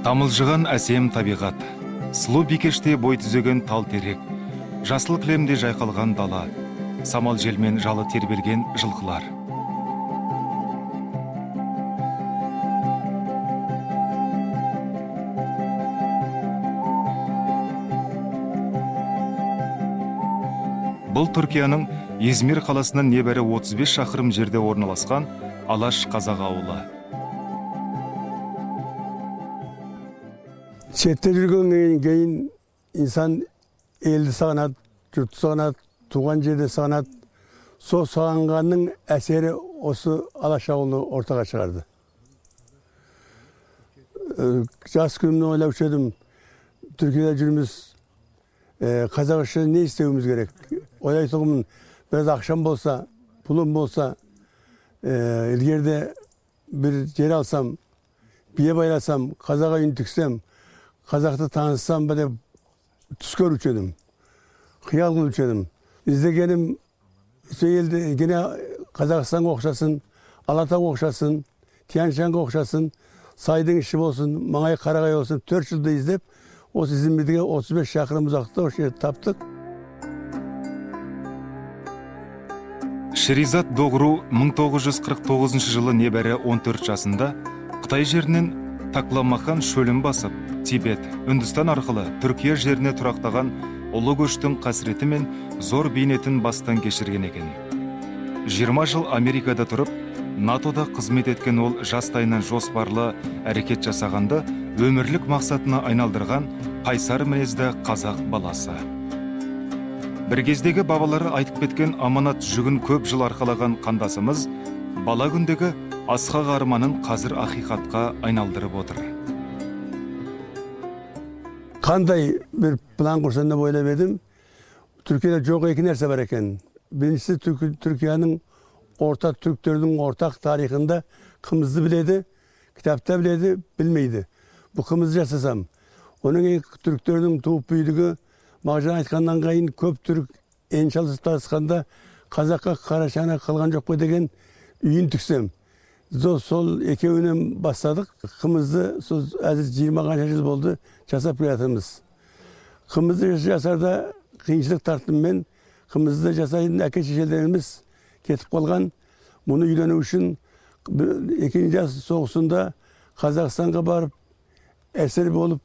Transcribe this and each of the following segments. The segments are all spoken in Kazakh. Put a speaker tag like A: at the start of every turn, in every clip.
A: Тамылжыған әсем табиғат, сұлу бикеште бой түзеген тал терек, жасыл кілемде жайқалған дала, самал желмен жалы тербелген жылқылар. Бұл Түркияның Измир қаласынан небәрі 35 шақырым жерде орналасқан Алаш қазақ ауылы.
B: Шетте жүргеннен кейін инсан елді сағынады, жұртты сағынады, туған жерді сағынады. Сол сағынғанның әсері осы Алаш ауылын ортаға шығарды. Жас күнімнен ойлап едім, Түркияда жүрміз, қазақ үшін не істеуіміз керек? Ойлайтұғым, біраз ақшам болса, пұлым болса, ілгерде бір жер алсам, бие байласам, қазаққа үйін тіксем, қазақты танысам ба деп түс көруші едім, қиял қылушы едім. Іздегенім сол елді гене Қазақстанға оқшасын, Алатауға оқшасын, Тянь-Шаньға оқшасын, сайдың іші болсын, маңай қарағай болсын, 4 жылда іздеп, осы Измирге 35 шақырым ұзақта осы жерді таптық.
A: Шеризат Доғру 1949 жылы небәрі 14 жасында Қытай жерінен Такламақан шөлін басып, Тибет, Үндістан арқылы Түркия жеріне тұрақтаған ұлы көштің қасіреті мен зор бейнетін бастан кешірген екен. 20 жыл Америкада тұрып, НАТО-да қызмет еткен ол жастайынан жоспарлы әрекет жасағанды өмірлік мақсатына айналдырған қайсар мінезді қазақ баласы. Бір кездегі бабалары айтып кеткен аманат жүгін көп жыл арқалаған қандасымыз бала күндегі асқақ арманын қазір ақиқатқа айналдырып отыр.
B: Қандай бір план құрсам деп ойлап едім. Түркияда жоқ екі нәрсе бар екен. Біріншісі Түркияның орта түріктердің ортақ тарихында қымызды біледі, кітапта біледі, білмейді. Бұл қымызды жасасам, оның кейін түріктердің туып бүйдігі Мағжан айтқаннан кейін көп түрік енші тасқанда қазаққа қара шана қылған жоқ па деген үйін тіксем. Сол екеуінен бастадық. Қымызды сол әзір 20 қанша жыл болды жасап келе жатырмыз. Қымызды жасарда қиыншылық тарттым мен. Қымызды жасайтын әке шешелеріміз кетіп қалған. Мұны үйрену үшін екінші жас соғысында Қазақстанға барып әсер болып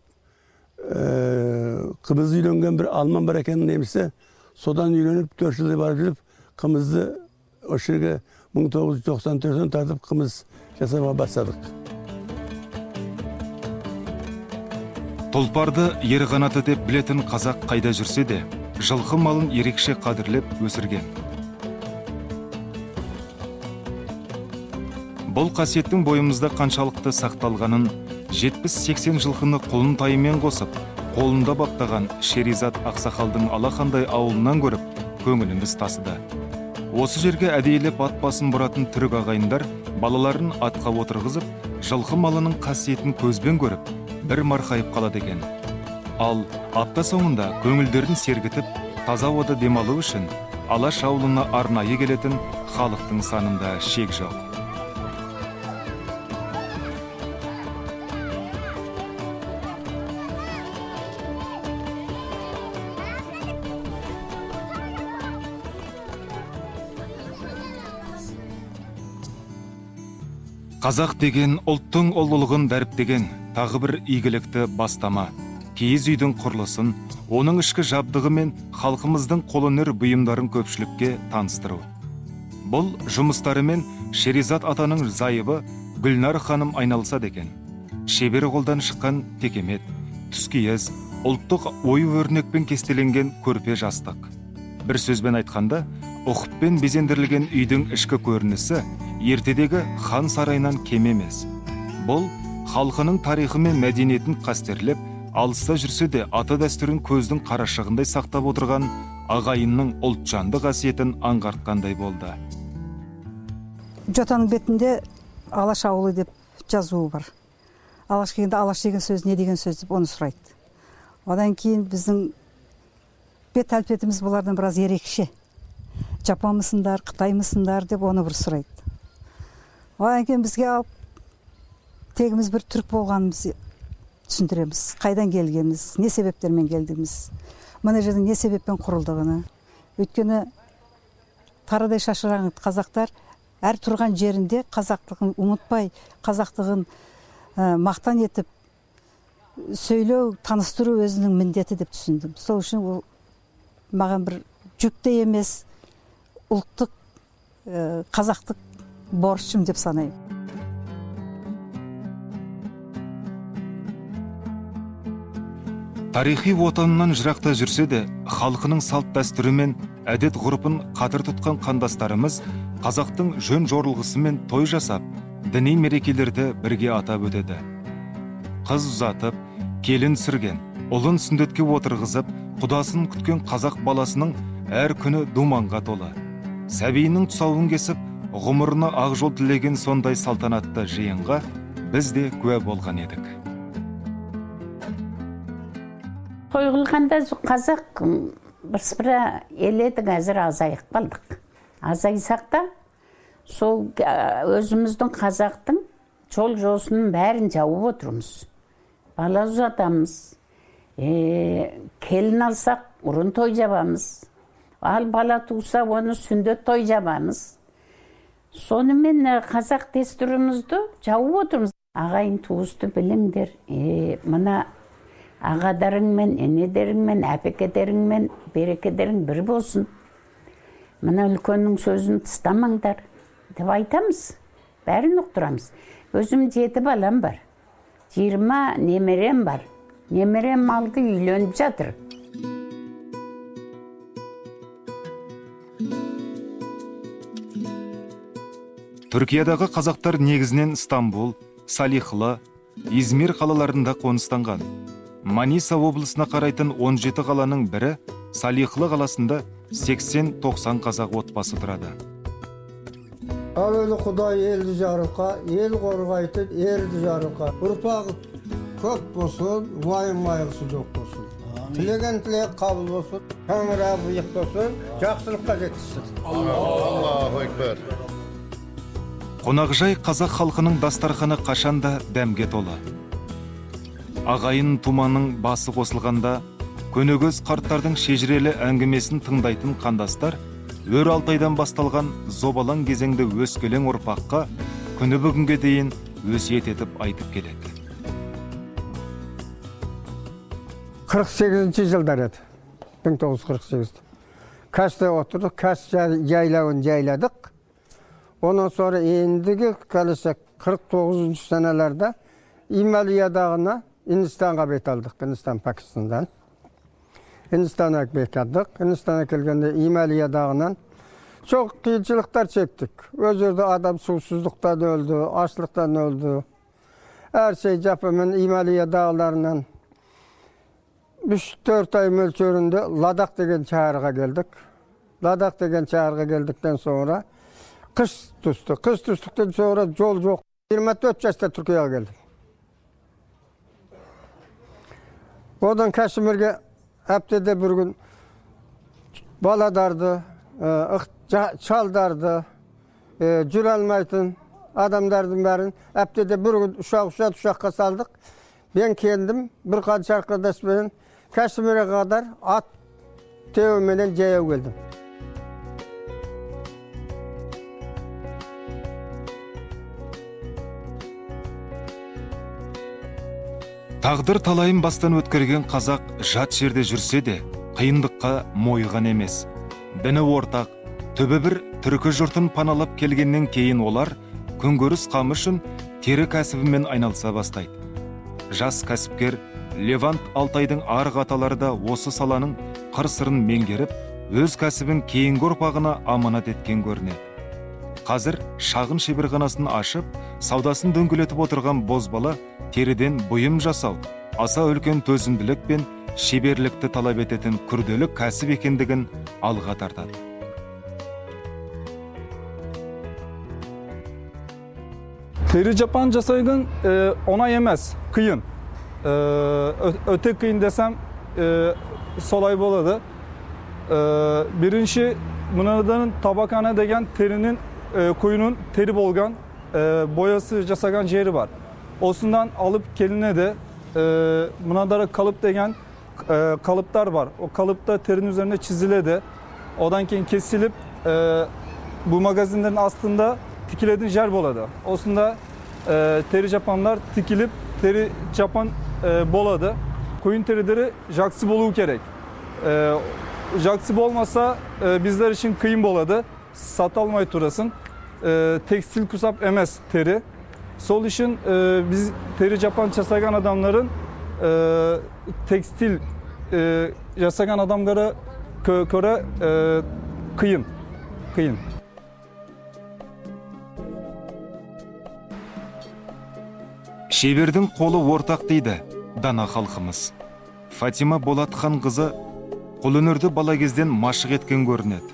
B: қымызды үйренген бір алман бар екен немесе, содан үйреніп 4 жылдай барып жүріп қымызды осы жерге 1994-тен тартып қымыз жасауға бастадық.
A: Тұлпарды ер қанаты деп білетін қазақ қайда жүрсе де, жылқы малын ерекше қадірлеп өсірген. Бұл қасиеттің бойымызда қаншалықты сақталғанын 70-80 жылқыны құлын тайымен қосып, қолында баптаған Шеризат ақсақалдың алақандай ауылынан көріп, көңіліміз тасыды. Осы жерге әдейілеп ат басын бұратын түрік ағайындар балаларын атқа отырғызып, жылқы малының қасиетін көзбен көріп, бір марқайып қалады екен. Ал апта соңында көңілдерін сергітіп, таза ауада демалу үшін Алаш ауылына арнайы келетін халықтың санында шек жоқ. Қазақ деген ұлттың ұлылығын дәріптеген тағы бір игілікті бастама. Киіз үйдің құрылысын, оның ішкі жабдығы мен халқымыздың қолөнер бұйымдарын көпшілікке таныстыру. Бұл жұмыстарымен Шеризат атаның зайыбы Гүлнар ханым айналысады екен. Шебер қолдан шыққан текемет, түскиіз, ұлттық ою-өрнекпен кестеленген көрпе жастық. Бір сөзбен айтқанда, ұқыппен безендірілген үйдің ішкі көрінісі ертедегі хан сарайынан кем емес. Бұл халқының тарихы мен мәдениетін қастерлеп, алыста жүрсе де ата дәстүрін көздің қарашығындай сақтап отырған ағайынның ұлтжанды қасиетін аңғартқандай болды.
C: Жотаның бетінде Алаш ауылы деп жазуы бар. Алаш келгенде Алаш деген сөз не деген сөз деп оны сұрайды. Одан кейін біздің бет әлпетіміз бұлардан біраз ерекше. Жапонмысыңдар, қытаймысыңдар деп оны бір сұрайды. Одан кейін бізге алып тегіміз бір түрік болғанымыз Түсіндіреміз, қайдан келгеніміз, не себептермен келдігіміз, мына жердің не себеппен құрылдығыны. Өйткені тарадай шашыраңы қазақтар әр тұрған жерінде қазақтығын ұмытпай, қазақтығын мақтан етіп сөйлеу, таныстыру өзінің міндеті деп түсіндім. Сол үшін ол маған бір жүк те емес, ұлттық, қазақтық борышым деп санаймын.
A: Тарихи отанынан жырақта жүрсе де, халқының салт дәстүрі мен әдет ғұрпын қадір тұтқан қандастарымыз қазақтың жөн жоралғысымен той жасап, діни мерекелерді бірге атап өтеді. Қыз ұзатып, келін түсірген, ұлын сүндетке отырғызып, құдасын күткен қазақ баласының әр күні думанға толы. Сәбиінің тұсауын кесіп, ғұмырына ақ жол тілеген сондай салтанатты жиынға біз де куә болған едік.
D: Той қылғанда қазақ бірсыпыра ел едік, әзір азайып қалдық. Азайсақ та сол өзіміздің қазақтың жол жосының бәрін жауып отырмыз. Бала ұзатамыз, келін алсақ ұрын той жабамыз. Ал бала туса оны сүндет той жабамыз. Сонымен қазақ дәстүрімізді жауып отырмыз. Ағайын туысты біліңдер, мына ағадарыңмен, енедеріңмен, әпекедеріңмен, берекедерің бір болсын. Мына үлкеннің сөзін тыстамаңдар деп айтамыз. Бәрін ұқтырамыз. Өзім 7 балам бар. 20 немерем бар. Немерем алды үйленіп жатыр.
A: Түркиядағы қазақтар негізінен Стамбул, Салихлы, Измир қалаларында қоныстанған. Маниса облысына қарайтын 17 қаланың бірі Салихлы қаласында 80-90 қазақ отбасы тұрады.
E: Әуелі Құдай елді жарылқа, ел қорғайтын ерді жарылқа. Ұрпағы көп болсын, уайым қайғысы жоқ болсын. Тілеген тілек қабыл болсын, шаңырағы биік болсын, жақсылыққа жеткізсін.
F: Аллаху акбар.
A: Қонақжай қазақ халқының дастарханы қашанда дәмге толы. Ағайын туманың басы қосылғанда, көнегөз қарттардың шежірелі әңгімесін тыңдайтын қандастар Өр Алтайдан басталған зобалаң кезеңді өскелең ұрпаққа күні бүгінге дейін өсиет етіп айтып келеді.
E: 48-ші жылдар еді, 1948. Кәсте отырдық, кәс жайлауын жайладық. Ondan sonra ендігі келесі 49-шы сәнелерде Ималия дағына Hindistanға бет алдық, Hindistan, Pakistan'dan. Hindistan'a бет алдық. Hindistan'a келгенде Ималия дағынан çok қиыншылықтар чектік. Өз жерде адам сусыздықтан өлді, ашлықтан өлді. Әр şey жапымен Ималия dağlarından 3-4 ay мөлшерінде Ладақ деген шаһарға келдік. Ладақ деген шаһарға келдіктен sonra қыс түсті. Қыс түстіктен sonra жол жоқ. 24 жаста Түркияға келдік. Одан Кашмирге әптеде бір күн баладарды, чалдарды, жүре алмайтын адамдардың бәрін әптеде бір күн ұшақ ұшаққа салдық. Мен келдім, бір қанша арқадаспенен Кашмирге қадар ат теуіменен жаяу келдім.
A: Тағдыр талайын бастан өткерген қазақ жат жерде жүрсе де, қиындыққа мойыған емес. Діні ортақ, түбі бір түркі жұртын паналап келгеннен кейін олар күнкөріс қамы үшін тері кәсібімен айналыса бастайды. Жас кәсіпкер Левант Алтайдың арғы аталары да осы саланың қыр-сырын меңгеріп, өз кәсібін кейінгі ұрпағына аманат еткен көрінеді. Қазір шағын шеберханасын ашып, саудасын дөңгелетіп отырған бозбала теріден бұйым жасау, аса үлкен төзімділік пен шеберлікті талап ететін күрделі кәсіп екендігін алға тартады.
G: Teri japan жасайдың оңай емес, қиын. Өте қиын десем солай болады. Бірінші мынадан табакана деген терінің koyunun teri bolgan boyası жасаған жері бар. Осындан алып келінеді. mınadara kalıp деген kalıplar var. O kalıpta terinin üzerine çiziledi. Odan keyin kesilip bu magazinlerin aslında tikiledin jer boladı. Osunda teri japanlar tikilip teri japan boladı. Koyun terileri jaksı boluğu gerek. Jaksı olmasa bizler için kıyım boladı. Satalmay turasın. Tekstil kusap emez teri. Sol işin biz teri japan çasagan adamların tekstil yasagan adamlara köre kıyın. Kıyın.
A: Шебердің қолы ортақ дейді дана халқымыз. Фатима Болатхан қызы қолөнерді бала кезден машық еткен көрінеді.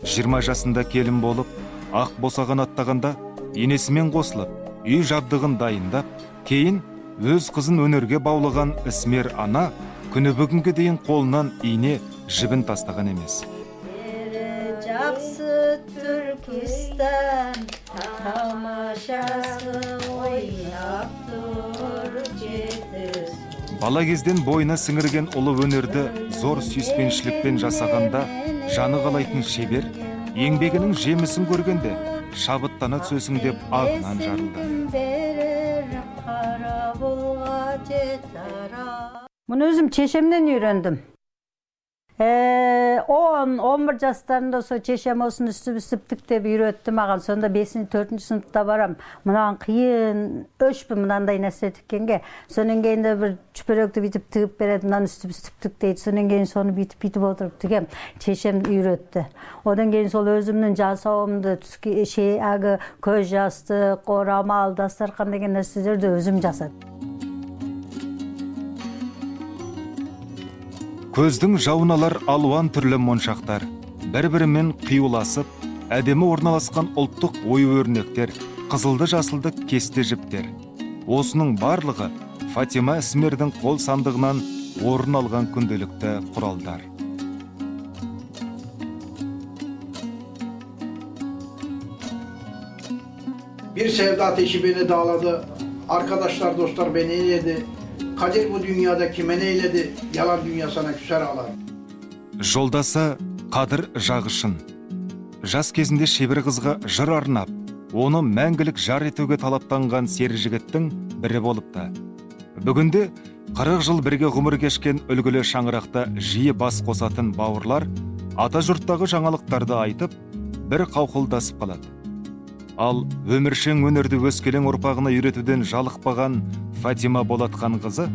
A: 20 жасында келін болып, ақ босаған аттағанда енесімен қосылып, үй жабдығын дайындап, кейін өз қызын өнерге баулыған ісмер ана күні бүгінге дейін қолынан ине жібін тастаған емес.
H: Жақсы Түркістан тамашасы ойнап тұр жетісу.
A: Бала кезден бойына сіңірген ұлы өнерді зор сүйіспеншілікпен жасағанда жаны қалайтын шебер еңбегінің жемісін көргенде шабыттана түсесің деп ағынан жарылды.
H: Мұны өзім шешемнен үйрендім. 10-11 жастарында сол шешем осыны үстіп-үстіп тік деп үйретті маған. Сонда 5-4 сыныпта барам. Мынаған қиын, өшпін мынандай нәрсе тіккенге. Сонан кейін де бір чүпіректі бүйтіп тігіп береді, мынаны үстіп-үстіп тік дейді. Сонан кейін соны бүйтіп-бүйтіп отырып тігем. Шешем үйретті. Одан кейін сол өзімнің жасауымды, әлгі көз жастық, орамал, дастархан деген нәрселерді өзім жасадым.
A: Көздің жауын алар алуан түрлі моншақтар, бір-бірімен қиюласып, әдемі орналасқан ұлттық ою-өрнектер, қызылды-жасылды кесте жіптер. Осының барлығы Фатима ісмердің қол сандығынан орын алған күнделікті құралдар.
F: Bir sevda ateşi beni dağladı, arkadaşlar dostlar beni eyledi. Kadir bu dünyada kime neyledi, yalan dünya sana küser ağlar.
A: Жолдасы Қадыр Жағышын. Жас кезінде шебер қызға жыр арнап, оны мәңгілік жар етуге талаптанған сері жігіттің бірі болыпты. Бүгінде 40 жыл бірге ғұмыр кешкен үлгілі шаңырақта жиі бас қосатын бауырлар ата жұрттағы жаңалықтарды айтып, бір қауқылдасып қалады. Ал өміршең өнерді өскелең ұрпағына үйретуден жалықпаған Фатима Болатхан қызы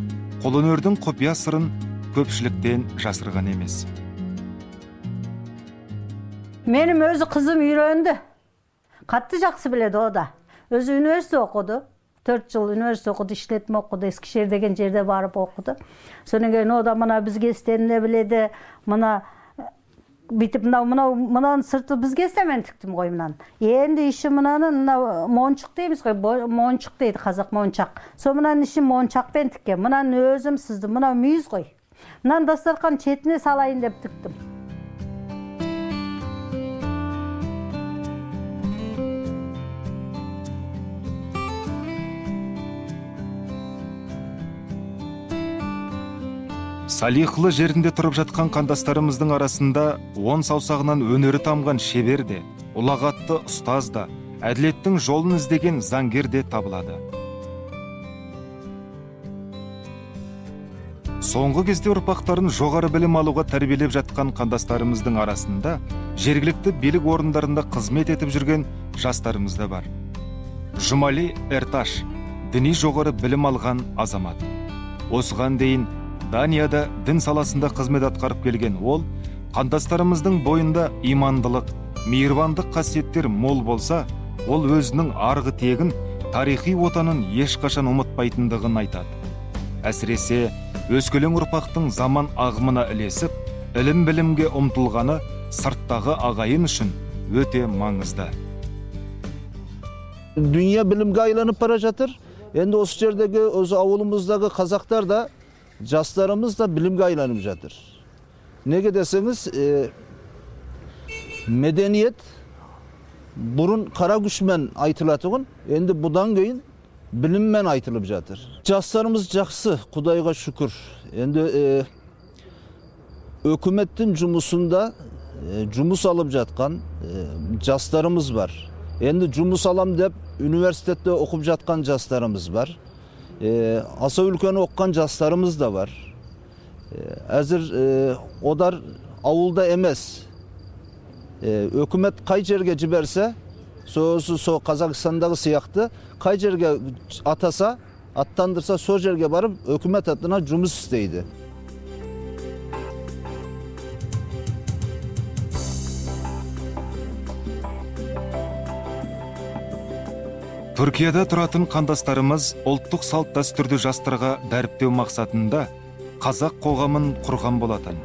A: қолөнердің құпия сырын көпшіліктен жасырған емес.
H: Менің өзі қызым үйренді. Қатты жақсы біледі о да. Өзі университет оқыды. 4 жыл университет оқыды, işletme оқыды, Ескішehir деген жерде барып оқыды. Содан кейін о да мына бізге істеніне біледі, мына бүйтіп мынау мынаның сырты бізге істемен тіктім ғой мынаны. Енді іші мынаның мынау моншық дейміз ғой, моншық дейді қазақ, моншақ. Сол мынаның ішін моншақпен тіккен. Мынаны өзім сыздым, мынау мүйіз ғой. Мынаны дастархан шетіне салайын деп тіктім.
A: Салихлы жерінде тұрып жатқан қандастарымыздың арасында он саусағынан өнері тамған шебер де, ұлағатты ұстаз да, әділеттің жолын іздеген заңгер де табылады. Соңғы кезде ұрпақтарын жоғары білім алуға тәрбиелеп жатқан қандастарымыздың арасында жергілікті билік орындарында қызмет етіп жүрген жастарымыз да бар. Жұмали Эрташ діни жоғары білім алған азамат. Осыған дейін Данияда дін саласында қызмет атқарып келген ол, қандастарымыздың бойында имандылық, мейірбандық қасиеттер мол болса, ол өзінің арғы тегін, тарихи отанын ешқашан ұмытпайтындығын айтады. Әсіресе, өскелең ұрпақтың заман ағымына ілесіп, ілім-білімге ұмтылғаны сырттағы ағайын үшін өте маңызды.
I: Dünya білімге айланып бара жатыр. Енді осы жердегі, осы ауылымыздағы қазақтар да, жастарымыз да білімге айланып жатыр. Неге десеңіз, мәдениет бұрын қара күшмен айтылатұғын, енді бұдан кейін біліммен айтылып жатыр. Жастарымыз жақсы, Құдайға шүкір. Енді өкіметтің жұмысында жұмыс алып жатқан жастарымыз бар. Енді жұмыс алам деп университетте оқып жатқан жастарымыз бар. Аса үлкен оқыған жастарымыз да бар. Әзір одар ауылда емес. Өкімет қай жерге жіберсе, со Қазақстандағы сияқты қай жерге атаса, аттандырса, сол жерге барып өкімет атына жұмыс істейді.
A: Түркияда тұратын қандастарымыз ұлттық салт дәстүрді жастарға дәріптеу мақсатында қазақ қоғамын құрған болатын.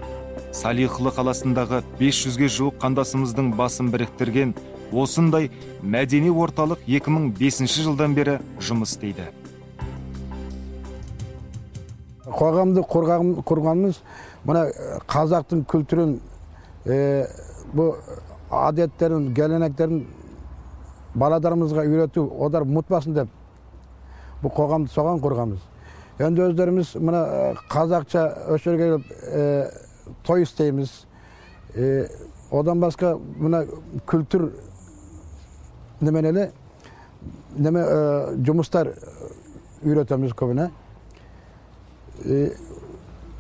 A: Салихлы қаласындағы 500-ге жуық қандасымыздың басын біріктірген осындай мәдени орталық 2005 жылдан бері жұмыс істейді.
J: Қоғамды құрғанымыз мына қазақтың күлтүрін, бұл әдеттерін, геленектерін балаларымызға үйрету, олар ұмытпасын деп бұл қоғамды соған құрғанбыз. Енді өздеріміз мына қазақша осы жерге келіп той істейміз. Одан басқа мына күлтүр неменелі неме жұмыстар үйретеміз көбіне.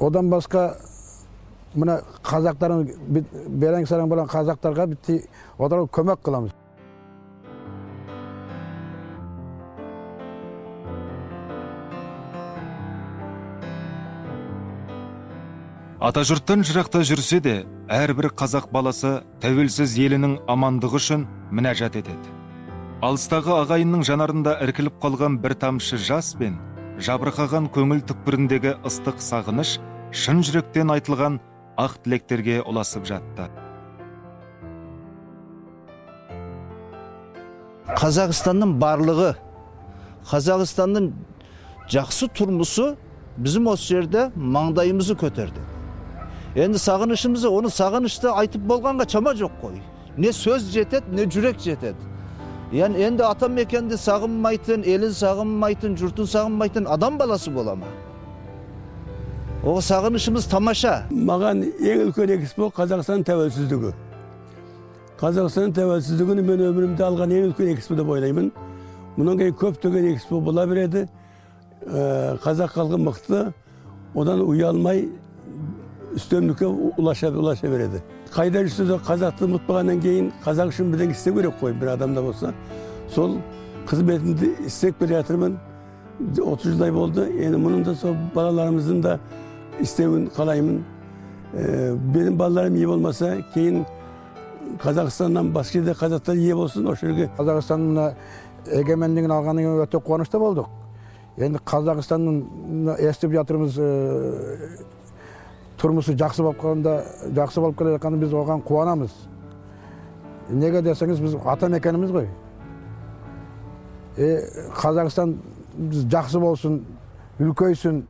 J: Одан басқа мына қазақтардың берең сараң болған қазақтарға бітті оларға көмек қыламыз.
A: Атажұрттан жырақта жүрсе де, әрбір қазақ баласы тәуелсіз елінің амандығы үшін мінәжат етеді. Алыстағы ағайынның жанарында іркіліп қалған бір тамшы жас пен жабырқаған көңіл түкпіріндегі ыстық сағыныш шын жүректен айтылған ақ тілектерге ұласып жатты.
I: Қазақстанның барлығы, Қазақстанның жақсы тұрмысы біздің осы жерде маңдайымызды көтерді. Енді сағынышымызды, оны сағынышты айтып болғанға чама жоқ қой. Не сөз жетеді, не жүрек жетеді. Yani енді ата мекенді сағынмайтын, елін сағынмайтын, жұртын сағынмайтын адам баласы бола ма? О сағынышымыз тамаша.
B: Маған ең үлкен экспо Қазақстан тәуелсіздігі. Қазақстан тәуелсіздігін мен өмірімде алған ең үлкен экспо деп ойлаймын. Мұнан кейін көптеген экспо бола береді. Қазақ халқы мықты, одан ұялмай үстемдікке ұлаша береді. Қайда жүрсе де қазақты ұмытпағаннан кейін қазақ үшін бірдеңе істеу керек қой, бір адамда болса. Сол қызметімді істеп келе жатырмын. 30 жылдай болды. Енді мұның да сол балаларымыздың да істеуін қалаймын. Benim балаларым ие болмаса, кейін Қазақстаннан басқа жерде қазақтар ие болсын, осы жерге.
J: Қазақстанның егемендігін алғаннан кейін өте қуанышты болдық. Енді Қазақстанның естіп жатырмыз, тұрмысы жақсы болып қалғанда, жақсы болып келе жатқанда біз оған қуанамыз. Неге десеңіз, біз ата мекеніміз ғой. Қазақстан жақсы болсын, үлкейсін.